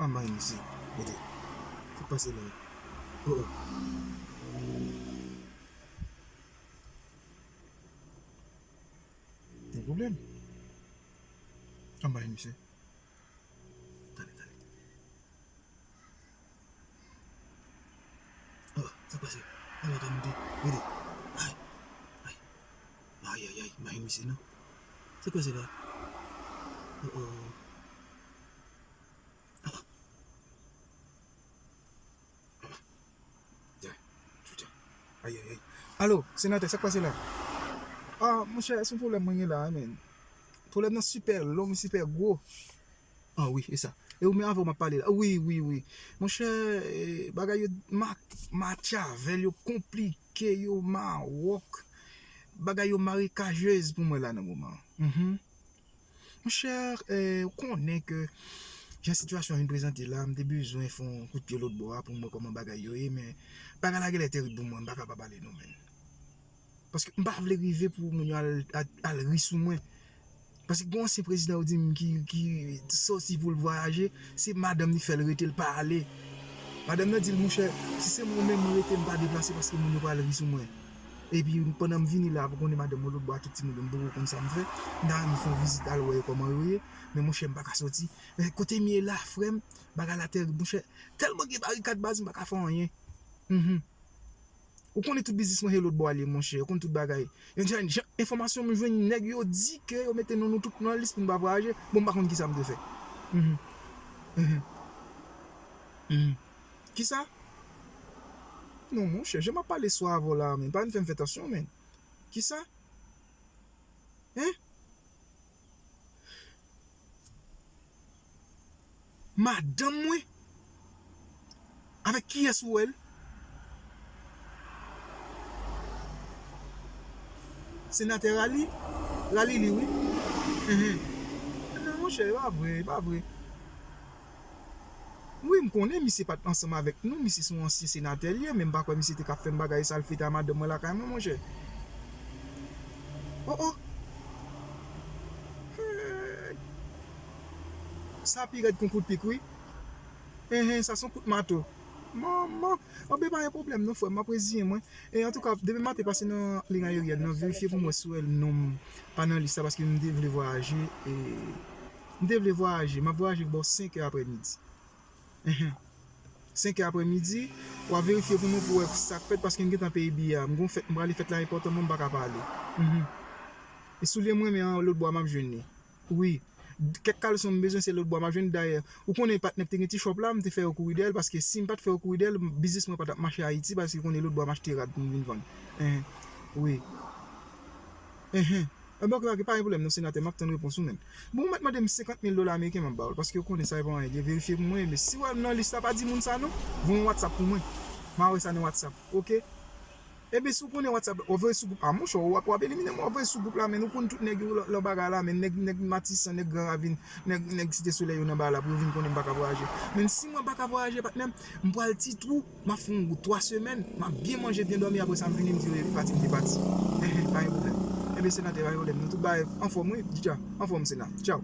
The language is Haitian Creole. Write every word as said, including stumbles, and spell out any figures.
Ah, mari misye. Gade. Sa k pase la? Oh, oh. Gen pwoblèm? Ah, mari misye. Tande, tande. Oh, sa k pase? Ala ka moute. Gade. Ay. Ay. Ay, ay, ay. Mari misye, non. Sa k pase la? Oh, oh. Ah. Ay, ay, ay. Alo, senatè, sa k pase la? Ah, monchè, se yon pwoblèm mwen gen la, men. Pwoblèm nan sipè long, sipè gwo. Ah, wi, e sa. E ou menm avè w m ap pale la. Wi, wi, wi. Monchè, eh, bagay yo ma-, matyavel, yo konplike, yo mawòk. Bagay yo marekajez pou mwen la nan moman an. Mhm. Monchè, eh, ou konnen ke jan sitiyasyon an vin prezante la, m te bezwen fè yon kout pye lòt bò a pou m wè kòman bagay yo ye, men bagay la genlè terib pou mwen, m pa kapab ale non, menn. Paske m pa vle rive pou moun yo al, al, al ri sou mwen. Paske gen yon ansyen prezidan yo di m ki, ki sòti pou l vwayaje, se madanm li fè l rete, l pa ale. Madanm nan di l, monchè, si se mwen menm mwen rete, m pa deplase paske moun yo pral ri sou mwen. Epi pandan m vini la, ou konnen madanm mwen lòt bò a tout timoun yo, m poko konn sa m fè. M ta renmen fè yon vizit al wè yo kòman yo ye, men monchè, m pa ka sòti. Men kote m ye la, frè m, bagay la terib, monchè. Tèlman gen barikad, baz, m pa ka fè anyen. Mhm. Ou konnen tout biznis mwen se lòt bò a l ye, monchè. Ou konn tout bagay. Yo di, jan enfòmasyon m jwenn, nèg yo di ke yo mete non nou tout nan lis pou n pa vwayaje. Bon, m pa konn kisa m dwe fè. Mhm. Mhm. Mhm. Kisa? Non, monchè, jan m ap pale swa avè w la, men, pa vin fè m fè tansyon, men. Kisa? Hein? Madanm mwen? Avèk kiyès ou wè l? Senatè Rally? Rally li, wi. Enhen. Non, monchè, e pa vre, e pa vre. Wi, m konnen misye pa t ansanm avèk nou, misye se yon ansyen senatè l ye, men m pa kwè misye te ka fè m bagay salfete a madanm mwen lakay mwen, monchè. Oh, oh. Hey. Sa pi rèd ke yon kout pik, wi. Enhen, sa se yon kout mato. Manman. Anben, pa gen pwoblèm non, frè m, m ap reziyen mwen. E antouka, demen maten, pase nan liy ayeryèn nan, verifye pou mwen si w wè non m pa nan lis la, paske m te vle vwayaje, e, m te vle vwayaje, m ap vwayaje bò senk è aprèmidi. Enhen. Senk è aprèmidi, w a verifye pou mwen pou w wè sa k fèt, paske m gentan peye biyè a. M gon fèt, m prale fèt la enpòtan, mwen m pa ka pa ale. Mhm. E soulye m renmen an, lòt bò a m ap jwenn li. Wi. Kèk kalson m bezwen, se lòt bò a m ap jwenn. Dayè, ou konnen patnè m te gen ti shop la, m te fè yo kouri dèyè l, paske si m pa t fè yo kouri dèyè l, biznis mwen pa t ap mache Ayiti, paske ou konnen lòt bò a m achte rad pou m vin vann. Enhen. Wi. Enhen. Enben, ok, ok, pa gen pwoblèm non, senatè, m ap tann repons ou, menn. Bon, ou mèt mande m senkant mil dola ameriken, m ap ba w l, paske ou konnen sa e pa anyen, verifye pou mwen, men si w wè m nan lis la, pa di moun sa non. Voye yon WhatsApp pou mwen. M a wè sa nan WhatsApp, ok? Enben, si w konnen WhatsApp, w voye sou gwoup. A, monchè, w ap, w ap elimine m, w voye sou gwoup la, menn. Ou konn tout nèg yo lan, lan bagay la, menn. Nèg, nèg Matisan, nèg Gran Ravin, nèg, nèg Site Solèy yo nan bagay la, pou yo vin konnen m pa ka vwayaje. Menn, si mwen pa ka vwayaje, patnè m, m pral Ti Twou, m ap fè yon twa semèn, m ap byen manje, byen dòmi, apre sa m vini, m di yo epi pati, m te pati. Enhen, pa gen pwoblèm. Enben, senatè, pa gen pwoblèm. Nou tout bagay anfòm, wi, dja. Anfòm, sena. Tchaw.